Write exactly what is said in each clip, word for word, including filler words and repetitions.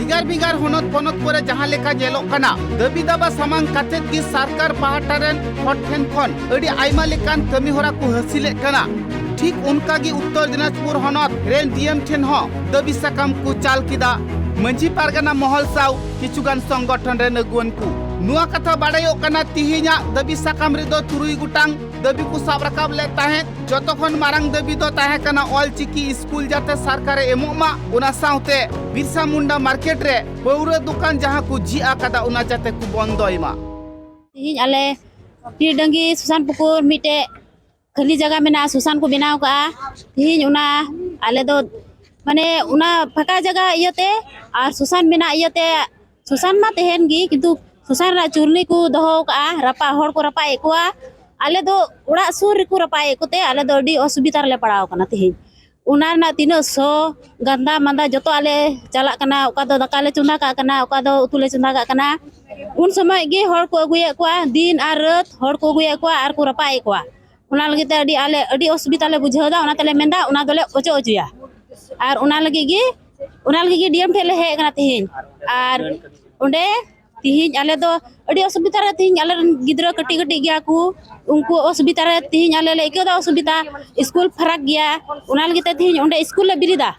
ᱵᱷᱮᱜᱟᱨ ᱵᱷᱮᱜᱟᱨ ᱦᱚᱱᱚᱛ ᱯᱚᱱᱚᱛ ᱠᱚᱨᱮ ᱡᱟᱦᱟᱸ ᱞᱮᱠᱟ ᱧᱮᱞᱚᱜ ᱠᱟᱱᱟ, ᱫᱟᱹᱵᱤ ᱫᱟᱵᱟ ᱥᱟᱢᱟᱝ ᱠᱟᱛᱮᱫ ᱜᱮ ᱥᱚᱨᱠᱟᱨ ᱯᱟᱦᱴᱟ ᱨᱮᱱ ᱦᱚᱲ ᱴᱷᱮᱱ ᱠᱷᱚᱱ ᱟᱹᱰᱤ ᱟᱭᱢᱟ ᱞᱮᱠᱟᱱ ᱠᱟᱹᱢᱤ ᱦᱚᱨᱟ ᱠᱚ ᱦᱟᱹᱥᱤᱞᱮᱫ ᱠᱟᱱᱟ᱾ ᱴᱷᱤᱠ ᱚᱱᱠᱟ ᱜᱮ ᱩᱛᱛᱚᱨ ᱫᱤᱱᱟᱡᱽᱯᱩᱨ ᱦᱚᱱᱚᱛ ᱨᱮᱱ ᱰᱤ ᱮᱢ ᱴᱷᱮᱱ ᱦᱚᱸ ᱫᱟᱹᱵᱤ ᱥᱟᱠᱟᱢ ᱠᱚ ᱪᱟᱞ ᱠᱮᱫᱟ ᱢᱟᱹᱡᱷᱤ ᱯᱟᱨᱜᱟᱱᱟ ᱢᱚᱦᱚᱞ ᱥᱟᱶ ᱠᱤᱪᱷᱩ ᱜᱟᱱ ᱥᱚᱝᱜᱚᱴᱷᱚᱱ ᱨᱮᱱ ᱟᱹᱜᱩᱣᱟᱹᱱ ᱠᱚ᱾ ᱱᱚᱣᱟ ᱠᱟᱛᱷᱟ ᱵᱟᱰᱟᱭᱚᱜ ᱠᱟᱱᱟ, ᱛᱤᱦᱤᱧᱟᱜ ᱫᱟᱹᱵᱤ ᱥᱟᱠᱟᱢ ᱨᱮᱫᱚ ᱛᱩᱨᱩᱭ ᱜᱚᱴᱟᱝ ᱫᱟᱹᱵᱤ ᱠᱚ ᱥᱟᱵ ᱨᱟᱠᱟᱵ ᱞᱮᱫ ᱛᱟᱦᱮᱸᱫ᱾ ᱡᱚᱛᱚ ᱠᱷᱚᱱ ᱢᱟᱨᱟᱝ ᱫᱟᱹᱵᱤ ᱫᱚ ᱛᱟᱦᱮᱸ ᱠᱟᱱᱟ ᱚᱞ ᱪᱤᱠᱤ ᱥᱠᱩᱞ ᱡᱟᱛᱮ ᱥᱚᱨᱠᱟᱨᱮ ᱮᱢᱚᱜ ᱢᱟ, ᱚᱱᱟ ᱥᱟᱶᱛᱮ ᱵᱤᱨᱥᱟ ᱢᱩᱱᱰᱟ ᱢᱟᱨᱠᱮᱴ ᱨᱮ ᱯᱟᱹᱣᱨᱟᱹ ᱫᱚᱠᱟᱱ ᱡᱟᱦᱟᱸ ᱠᱚ ᱡᱷᱤᱡ ᱟᱠᱟᱫᱟ, ᱚᱱᱟ ᱡᱟᱛᱮ ᱠᱚ ᱵᱚᱱᱫᱚᱭ ᱢᱟ᱾ ᱛᱤᱦᱤᱧ ᱟᱞᱮ ᱯᱤᱨᱰᱟᱹᱝᱜᱤ ᱥᱩᱥᱟᱱ ᱯᱩᱠᱩᱨ ᱢᱤᱫᱴᱮᱡ ᱠᱷᱟᱹᱞᱤ ᱡᱟᱭᱜᱟ ᱢᱮᱱᱟᱜᱼᱟ, ᱥᱩᱥᱟᱱ ᱠᱚ ᱵᱮᱱᱟᱣ ᱠᱟᱜᱼᱟ᱾ ᱛᱤᱦᱤᱧ ᱚᱱᱟ ᱟᱞᱮ ᱫᱚ ᱢᱟᱱᱮ ᱚᱱᱟ ᱯᱷᱟᱸᱠᱟ ᱡᱟᱭᱜᱟ ᱤᱭᱟᱹᱛᱮ ᱟᱨ ᱥᱩᱥᱟᱱ ᱢᱮᱱᱟᱜ ᱤᱭᱟᱹᱛᱮ, ᱥᱩᱥᱟᱱ ᱢᱟ ᱛᱟᱦᱮᱱ ᱜᱮ, ᱠᱤᱱᱛᱩ ᱥᱩᱥᱟᱱ ᱨᱮᱱᱟᱜ ᱪᱩᱨᱞᱤ ᱠᱚ ᱫᱚᱦᱚ ᱠᱟᱜᱼᱟ, ᱨᱟᱯᱟᱜ, ᱦᱚᱲ ᱠᱚ ᱨᱟᱯᱟᱜ ᱮᱫ ᱠᱚᱣᱟ᱾ ᱟᱞᱮ ᱫᱚ ᱚᱲᱟᱜ ᱥᱩᱨ ᱨᱮᱠᱚ ᱨᱟᱯᱟᱜ ᱮᱫ ᱠᱚᱛᱮ ᱟᱞᱮ ᱫᱚ ᱟᱹᱰᱤ ᱚᱥᱩᱵᱤᱫᱷᱟ ᱨᱮᱞᱮ ᱯᱟᱲᱟᱣ ᱠᱟᱱᱟ ᱛᱤᱦᱤᱧ᱾ ᱚᱱᱟ ᱨᱮᱱᱟᱜ ᱛᱤᱱᱟᱹᱜ ᱥᱚ ᱜᱟᱱᱫᱟ ᱢᱟᱱᱫᱟ ᱡᱚᱛᱚ ᱟᱞᱮ ᱪᱟᱞᱟᱜ ᱠᱟᱱᱟ, ᱚᱠᱟ ᱫᱚ ᱫᱟᱠᱟ ᱞᱮ ᱪᱚᱸᱫᱟ ᱠᱟᱜ ᱠᱟᱱᱟ, ᱚᱠᱟ ᱫᱚ ᱩᱛᱩ ᱞᱮ ᱪᱚᱸᱫᱟ ᱠᱟᱜ ᱠᱟᱱᱟ᱾ ᱩᱱ ᱥᱚᱢᱚᱭ ᱜᱮ ᱦᱚᱲ ᱠᱚ ᱟᱹᱜᱩᱭᱮᱫ ᱠᱚᱣᱟ, ᱫᱤᱱ ᱟᱨ ᱨᱟᱹᱛ ᱦᱚᱲ ᱠᱚ ᱟᱹᱜᱩᱭᱮᱫ ᱠᱚᱣᱟ ᱟᱨ ᱠᱚ ᱨᱟᱯᱟᱜ ᱮᱫ ᱠᱚᱣᱟ᱾ ᱚᱱᱟ ᱞᱟᱹᱜᱤᱫ ᱛᱮ ᱟᱹᱰᱤ ᱟᱞᱮ ᱟᱹᱰᱤ ᱚᱥᱩᱵᱤᱫᱷᱟ ᱞᱮ ᱵᱩᱡᱷᱟᱹᱣ ᱮᱫᱟ, ᱚᱱᱟ ᱛᱮᱞᱮ ᱢᱮᱱᱫᱟ ᱚᱱᱟ ᱫᱚᱞᱮ ᱚᱪᱚ ᱚᱪᱚᱭᱟ᱾ ᱟᱨ ᱚᱱᱟ ᱞᱟᱹᱜᱤᱫ ᱜᱮ, ᱚᱱᱟ ᱞᱟᱹᱜᱤᱫ ᱜᱮ ᱰᱤ ᱮᱢ ᱴᱷᱮᱱ ᱞᱮ ᱦᱮᱡ ᱟᱠᱟᱱᱟ ᱛᱤᱦᱤᱧ᱾ ᱟᱨ ᱚᱸᱰᱮ ᱛᱤᱦᱤᱧ ᱟᱞᱮ ᱫᱚ ᱟᱹᱰᱤ ᱚᱥᱩᱵᱤᱫᱷᱟ ᱨᱮ, ᱛᱤᱦᱤᱧ ᱟᱞᱮ ᱨᱮᱱ ᱜᱤᱫᱽᱨᱟᱹ ᱠᱟᱹᱴᱤᱡ ᱠᱟᱹᱴᱤᱡ ᱜᱮᱭᱟ ᱠᱚ, ᱩᱱᱠᱩ ᱚᱥᱩᱵᱤᱫᱷᱟ ᱨᱮ ᱛᱤᱦᱤᱧ ᱟᱞᱮ ᱞᱮ ᱟᱹᱭᱠᱟᱹᱣ ᱮᱫᱟ ᱚᱥᱩᱵᱤᱫᱷᱟ᱾ ᱥᱠᱩᱞ ᱯᱷᱟᱨᱟᱠ ᱜᱮᱭᱟ, ᱚᱱᱟ ᱞᱟᱹᱜᱤᱫ ᱛᱮ ᱛᱤᱦᱤᱧ ᱚᱸᱰᱮ ᱥᱠᱩᱞ ᱞᱮ ᱵᱤᱨᱤᱫᱟ᱾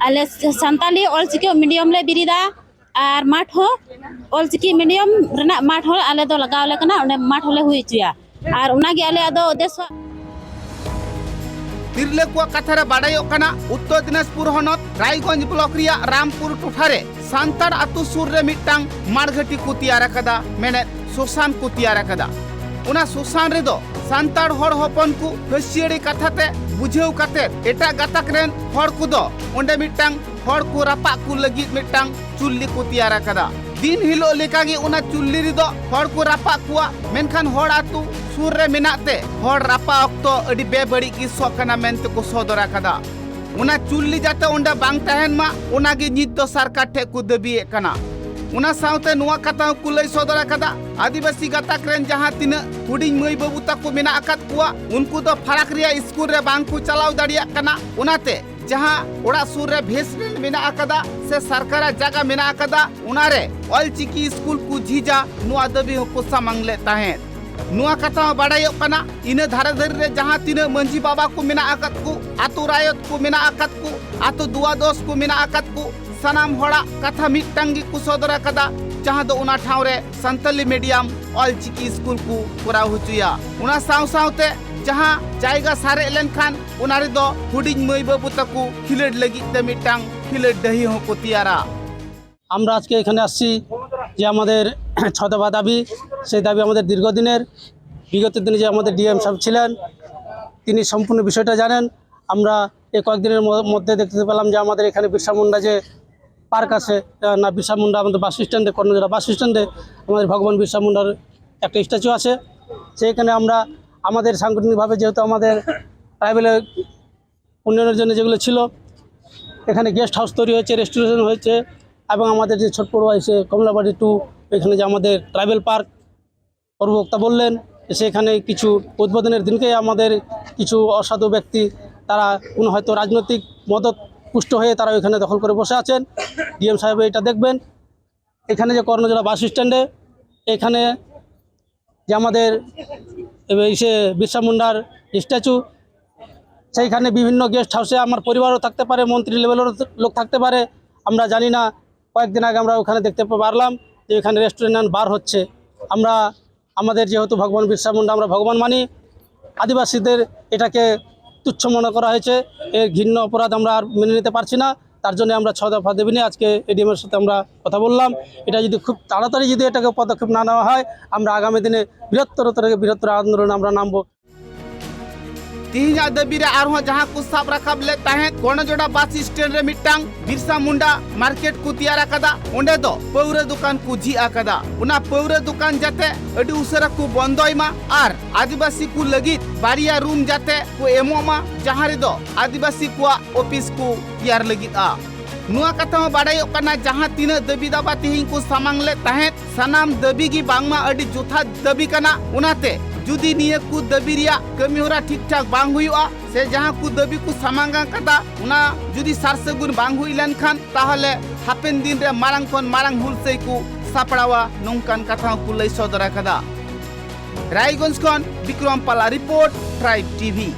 ᱟᱞᱮ ᱥᱟᱱᱛᱟᱞᱤ ᱚᱞᱪᱤᱠᱤ ᱢᱤᱰᱤᱭᱟᱢ ᱞᱮ ᱵᱤᱨᱤᱫᱟ᱾ ᱟᱨ ᱢᱟᱴᱷ ᱦᱚᱸ, ᱚᱞᱪᱤᱠᱤ ᱢᱤᱰᱤᱭᱟᱢ ᱨᱮᱱᱟᱜ ᱢᱟᱴᱷ ᱦᱚᱸ ᱟᱞᱮ ᱫᱚ ᱞᱟᱜᱟᱣ ᱟᱞᱮ ᱠᱟᱱᱟ, ᱚᱸᱰᱮ ᱢᱟᱴᱷ ᱦᱚᱸᱞᱮ ᱦᱩᱭ ᱦᱚᱪᱚᱭᱟ᱾ ᱟᱨ ᱚᱱᱟᱜᱮ ᱟᱞᱮᱭᱟᱜ ᱫᱚ ᱩᱫᱽᱫᱮᱥᱥᱚ᱾ ᱛᱤᱨᱞᱟᱹ ᱠᱚᱣᱟᱜ ᱠᱟᱛᱷᱟ ᱨᱮ ᱵᱟᱰᱟᱭᱚᱜ ᱠᱟᱱᱟ, ᱩᱛᱛᱚᱨ ᱫᱤᱱᱟᱡᱽᱯᱩᱨ ᱦᱚᱱᱚᱛ ᱨᱟᱭᱜᱚᱸᱡᱽ ᱵᱞᱚᱠ ᱨᱮᱭᱟᱜ ᱨᱟᱢᱯᱩᱨ ᱴᱚᱴᱷᱟ ᱨᱮ ᱥᱟᱱᱛᱟᱲ ᱟᱹᱛᱩ ᱥᱩᱨ ᱨᱮ ᱢᱤᱫᱴᱟᱝ ᱢᱟᱲᱜᱷᱟᱹᱴᱤ ᱠᱚ ᱛᱮᱭᱟᱨ ᱟᱠᱟᱫᱟ, ᱢᱮᱱᱮᱫ ᱥᱚᱥᱟᱱ ᱠᱚ ᱛᱮᱭᱟᱨ ᱟᱠᱟᱫᱟ᱾ ᱚᱱᱟ ᱥᱚᱥᱟᱱ ᱨᱮᱫᱚ ᱥᱟᱱᱛᱟᱲ ᱦᱚᱲ ᱦᱚᱯᱚᱱ ᱠᱚ ᱦᱟᱹᱥᱭᱟᱹᱲᱤ ᱠᱟᱛᱷᱟ ᱛᱮ ᱵᱩᱡᱷᱟᱹᱣ ᱠᱟᱛᱮ ᱮᱴᱟᱜ ᱜᱟᱛᱟᱠ ᱨᱮᱱ ᱦᱚᱲ ᱠᱚᱫᱚ ᱚᱸᱰᱮ ᱢᱤᱫᱴᱟᱝ ᱦᱚᱲ ᱠᱚ ᱨᱟᱯᱟᱜ ᱠᱚ ᱞᱟᱹᱜᱤᱫ ᱢᱤᱫᱴᱟᱝ ᱪᱩᱞᱞᱤ ᱠᱚ ᱛᱮᱭᱟᱨ ᱟᱠᱟᱫᱟ᱾ ᱫᱤᱱ ᱦᱤᱞᱳᱜ ᱞᱮᱠᱟᱜᱮ ᱚᱱᱟ ᱪᱩᱞᱞᱤ ᱨᱮᱫᱚ ᱦᱚᱲ ᱠᱚ ᱨᱟᱯᱟᱜ ᱠᱚᱣᱟ, ᱢᱮᱱᱠᱷᱟᱱ ᱦᱚᱲ ᱟᱹᱛᱩ ᱥᱩᱨ ᱨᱮ ᱢᱮᱱᱟᱜ ᱛᱮ ᱦᱚᱲ ᱨᱟᱯᱟᱜ ᱚᱠᱛᱚ ᱟᱹᱰᱤ ᱵᱮᱵᱟᱹᱲᱤᱡ ᱜᱮ ᱥᱚ ᱠᱟᱱᱟ ᱢᱮᱱᱛᱮ ᱠᱚ ᱥᱚᱫᱚᱨ ᱟᱠᱟᱫᱟ᱾ ᱚᱱᱟ ᱪᱩᱞᱞᱤ ᱡᱟᱛᱮ ᱚᱸᱰᱮ ᱵᱟᱝ ᱛᱟᱦᱮᱱ ᱢᱟ, ᱚᱱᱟᱜᱮ ᱱᱤᱛ ᱫᱚ ᱥᱚᱨᱠᱟᱨ ᱴᱷᱮᱱ ᱠᱚ ᱫᱟᱹᱵᱤᱭᱮᱫ ᱠᱟᱱᱟ᱾ ᱚᱱᱟ ᱥᱟᱶᱛᱮ ᱱᱚᱣᱟ ᱠᱟᱛᱷᱟ ᱦᱚᱸᱠᱚ ᱞᱟᱹᱭ ᱥᱚᱫᱚᱨ ᱟᱠᱟᱫᱟ, ᱟᱹᱫᱤᱵᱟᱹᱥᱤ ᱜᱟᱛᱟᱠ ᱨᱮᱱ ᱡᱟᱦᱟᱸ ᱛᱤᱱᱟᱹᱜ ᱦᱩᱰᱤᱧ ᱢᱟᱹᱭ ᱵᱟᱹᱵᱩ ᱛᱟᱠᱚ ᱢᱮᱱᱟᱜ ᱟᱠᱟᱫ ᱠᱚᱣᱟ, ᱩᱱᱠᱩ ᱫᱚ ᱯᱷᱟᱨᱟᱠ ᱨᱮᱭᱟᱜ ᱥᱠᱩᱞ ᱨᱮ ᱵᱟᱝ ᱠᱚ ᱪᱟᱞᱟᱣ ᱫᱟᱲᱮᱭᱟᱜ ᱠᱟᱱᱟ᱾ ᱚᱱᱟᱛᱮ ᱡᱟᱦᱟᱸ ᱚᱲᱟᱜ ᱥᱩᱨ ᱨᱮ ᱵᱷᱮᱥ ᱨᱮᱞ ᱢᱮᱱᱟᱜ ᱟᱠᱟᱫᱟ ᱥᱮ ᱥᱚᱨᱠᱟᱨᱟᱜ ᱡᱟᱭᱜᱟ ᱢᱮᱱᱟᱜ ᱟᱠᱟᱫᱟ, ᱚᱱᱟᱨᱮ ᱚᱞᱪᱤᱠᱤ ᱥᱠᱩᱞ ᱠᱚ ᱡᱷᱤᱡᱟ, ᱱᱚᱣᱟ ᱫᱟᱹᱵᱤ ᱦᱚᱸᱠᱚ ᱥᱟᱢᱟᱝ ᱞᱮᱫ ᱛᱟᱦᱮᱸᱫ᱾ ᱱᱚᱣᱟ ᱠᱟᱛᱷᱟ ᱦᱚᱸ ᱵᱟᱰᱟᱭᱚᱜ ᱠᱟᱱᱟ, ᱤᱱᱟᱹ ᱫᱷᱟᱨᱮ ᱫᱷᱟᱨᱮ ᱨᱮ ᱡᱟᱦᱟᱸ ᱛᱤᱱᱟᱹᱜ ᱢᱟᱹᱡᱷᱤ ᱵᱟᱵᱟ ᱠᱚ ᱢᱮᱱᱟᱜ ᱟᱠᱟᱫ ᱠᱚ, ᱟᱛᱳ ᱨᱟᱭᱚᱛ ᱠᱚ ᱢᱮᱱᱟᱜ ᱟᱠᱟᱫ ᱠᱚ, ᱟᱛᱳ ᱫᱩᱣᱟᱫᱚᱥ ᱠᱚ ᱢᱮᱱᱟᱜ ᱟᱠᱟᱫ ᱠᱚ, ᱥᱟᱱᱟᱢ ᱦᱚᱲᱟᱜ ᱠᱟᱛᱷᱟ ᱢᱤᱫᱴᱟᱝ ᱜᱮᱠᱚ ᱥᱚᱫᱚᱨ ᱟᱠᱟᱫᱟ, ᱡᱟᱦᱟᱸ ᱫᱚ ᱚᱱᱟ ᱴᱷᱟᱶ ᱨᱮ ᱥᱟᱱᱛᱟᱞᱤ ᱢᱤᱰᱤᱭᱟᱢ ᱚᱞᱪᱤᱠᱤ ᱥᱠᱩᱞ ᱠᱚ ᱠᱚᱨᱟᱣ ᱦᱚᱪᱚᱭᱟ᱾ ᱚᱱᱟ ᱥᱟᱶ ᱥᱟᱶᱛᱮ ᱡᱟᱦᱟᱸ ᱡᱟᱭᱜᱟ ᱥᱟᱨᱮᱡ ᱞᱮᱱᱠᱷᱟᱱ, ᱚᱱᱟ ᱨᱮᱫᱚ ᱦᱩᱰᱤᱧ ᱢᱟᱹᱭ ᱵᱟᱹᱵᱩ ᱛᱟᱠᱚ ᱠᱷᱤᱞᱟᱹᱰ ᱞᱟᱹᱜᱤᱫ ᱛᱮ ᱢᱤᱫᱴᱟᱝ ᱠᱷᱤᱞᱟᱹᱰ ᱰᱟᱹᱦᱤ ᱦᱚᱸᱠᱚ ᱛᱮᱭᱟᱨᱟ᱾ আমরা আজকে এখানে আসছি যে আমাদের ছয় দফা দাবি, সেই দাবি আমাদের দীর্ঘদিনের। বিগত দিনে যে আমাদের ডিএম সাহেব ছিলেন, তিনি সম্পূর্ণ বিষয়টা জানেন। আমরা এই কয়েকদিনের ম-, মধ্যে দেখতে পেলাম যে আমাদের এখানে বিরসা মুন্ডা যে পার্ক আছে, আহ, না, বিরসা মুন্ডা আমাদের বাস স্ট্যান্ডে, কর্ণজোড়া বাস স্ট্যান্ডে আমাদের ভগবান বিরসা মুন্ডার একটা স্ট্যাচু আছে। সেইখানে আমরা আমাদের সাংগঠনিকভাবে, যেহেতু আমাদের ট্রাইবেলের উন্নয়নের জন্য যেগুলো ছিল, এখানে গেস্ট হাউস তৈরি হয়েছে, রেস্টোরেশন হয়েছে, এবং আমাদের যে ছোটপড়ুয়া এসে কমলাবাড়ি টু, এখানে যে আমাদের ট্রাইবেল পার্ক, পূর্ববক্তা বললেন, সেখানে কিছু উদ্বোধনের দিনকে আমাদের কিছু অসাধু ব্যক্তি, তারা কোনো হয়তো রাজনৈতিক মদত পুষ্ট হয়ে তারা ওইখানে দখল করে বসে আছেন। ডিএম সাহেব এটা দেখবেন। এখানে যে কর্ণজোড়া বাস স্ট্যান্ডে, এখানে যে আমাদের এই সে বিরসা মুন্ডার স্ট্যাচু, সেইখানে বিভিন্ন গেস্ট হাউসে আমার পরিবারও থাকতে পারে, মন্ত্রী লেভেলেরও লোক থাকতে পারে, আমরা জানি না। কয়েকদিন আগে আমরা ওখানে দেখতে পারলাম যে এখানে রেস্টুরেন্ট অ্যান্ড বার হচ্ছে। আমরা আমাদের যেহেতু ভগবান বিরসা মুন্ডা, আমরা ভগবান মানি, আদিবাসীদের এটাকে তুচ্ছ মনে করা হয়েছে, এর ঘৃণ্য অপরাধ আমরা আর মেনে নিতে পারছি না। তার জন্য আমরা ছয় দফা দাবি নিয়ে আজকে এডিএম এর সাথে আমরা কথা বললাম। এটা যদি খুব তাড়াতাড়ি যদি এটাকে পদক্ষেপ না নেওয়া হয়, আমরা আগামী দিনে বৃহত্তর থেকে বৃহত্তর আন্দোলনে আমরা নামবো। ᱛᱮᱦᱮᱧᱟᱜ ᱫᱟᱹᱵᱤ ᱨᱮ ᱟᱨᱦᱚᱸ ᱡᱟᱦᱟᱸ ᱠᱚ ᱥᱟᱵ ᱨᱟᱠᱟᱵ ᱞᱮᱫ ᱛᱟᱦᱮᱸᱫ, ᱠᱚᱨᱱᱚᱡᱚᱲᱟ ᱵᱟᱥ ᱥᱴᱮᱱᱰ ᱨᱮ ᱢᱤᱫᱴᱟᱝ ᱵᱤᱨᱥᱟ ᱢᱩᱱᱰᱟ ᱢᱟᱨᱠᱮᱴ ᱠᱚ ᱛᱮᱭᱟᱨ ᱟᱠᱟᱫᱟ᱾ ᱚᱸᱰᱮ ᱫᱚ ᱯᱟᱹᱣᱨᱟᱹ ᱫᱚᱠᱟᱱ ᱠᱚ ᱡᱷᱤᱡ ᱟᱠᱟᱫᱟ᱾ ᱚᱱᱟ ᱯᱟᱹᱣᱨᱟᱹ ᱫᱚᱠᱟᱱ ᱡᱟᱛᱮ ᱟᱹᱰᱤ ᱩᱥᱟᱹᱨᱟ ᱠᱚ ᱵᱚᱱᱫᱚᱭ ᱢᱟ ᱟᱨ ᱟᱹᱫᱤᱵᱟᱹᱥᱤ ᱠᱚ ᱞᱟᱹᱜᱤᱫ ᱵᱟᱨᱭᱟ ᱨᱩᱢ ᱡᱟᱛᱮ ᱠᱚ ᱮᱢᱚᱜ ᱢᱟ, ᱡᱟᱦᱟᱸ ᱨᱮᱫᱚ ᱟᱹᱫᱤᱵᱟᱹᱥᱤ ᱠᱚᱣᱟᱜ ᱚᱯᱷᱤᱥ ᱠᱚ ᱛᱮᱭᱟᱨ ᱞᱟᱹᱜᱤᱫᱼᱟ᱾ ᱱᱚᱣᱟ ᱠᱟᱛᱷᱟ ᱦᱚᱸ ᱵᱟᱰᱟᱭᱚᱜ ᱠᱟᱱᱟ, ᱡᱟᱦᱟᱸ ᱛᱤᱱᱟᱹᱜ ᱫᱟᱹᱵᱤ ᱫᱟᱵᱟ ᱛᱮᱦᱮᱧ ᱠᱚ ᱥᱟᱢᱟᱝ ᱞᱮᱫ ᱛᱟᱦᱮᱸᱫ, ᱥᱟᱱᱟᱢ ᱫᱟᱹᱵᱤ ᱜᱮ ᱵᱟᱝᱢᱟ ᱟᱹᱰᱤ ᱡᱚᱛᱷᱟᱛ ᱫᱟᱹᱵᱤ ᱠᱟᱱᱟ᱾ ᱚᱱᱟᱛᱮ ᱡᱩᱫᱤ ᱱᱤᱭᱟᱹ ᱠᱚ ᱫᱟᱹᱵᱤ ᱨᱮᱭᱟᱜ ᱠᱟᱹᱢᱤᱦᱚᱨᱟ ᱴᱷᱤᱠ ᱴᱷᱟᱠ ᱵᱟᱝ ᱦᱩᱭᱩᱜᱼᱟ, ᱥᱮ ᱡᱟᱦᱟᱸ ᱠᱚ ᱫᱟᱹᱵᱤ ᱠᱚ ᱥᱟᱢᱟᱝ ᱟᱠᱟᱫᱟ, ᱚᱱᱟ ᱡᱩᱫᱤ ᱥᱟᱨ ᱥᱟᱹᱜᱩᱱ ᱵᱟᱝ ᱦᱩᱭ ᱞᱮᱱᱠᱷᱟᱱ, ᱛᱟᱦᱚᱞᱮ ᱦᱟᱯᱮᱱ ᱫᱤᱱ ᱨᱮ ᱢᱟᱨᱟᱝ ᱠᱷᱚᱱ ᱢᱟᱨᱟᱝ ᱦᱩᱞᱥᱟᱹᱭ ᱠᱚ ᱥᱟᱯᱲᱟᱣᱟ, ᱱᱚᱝᱠᱟᱱ ᱠᱟᱛᱷᱟ ᱦᱚᱸᱠᱚ ᱞᱟᱹᱭ ᱥᱚᱫᱚᱨ ᱟᱠᱟᱫᱟ᱾ ᱨᱟᱭᱜᱚᱸᱡᱽ ᱠᱷᱚᱱ ᱵᱤᱠᱨᱚᱢ ᱯᱟᱞᱟ ᱨᱤᱯᱳᱨᱴ, ᱴᱨᱟᱭᱤᱵᱽ ᱴᱤᱵᱷᱤ᱾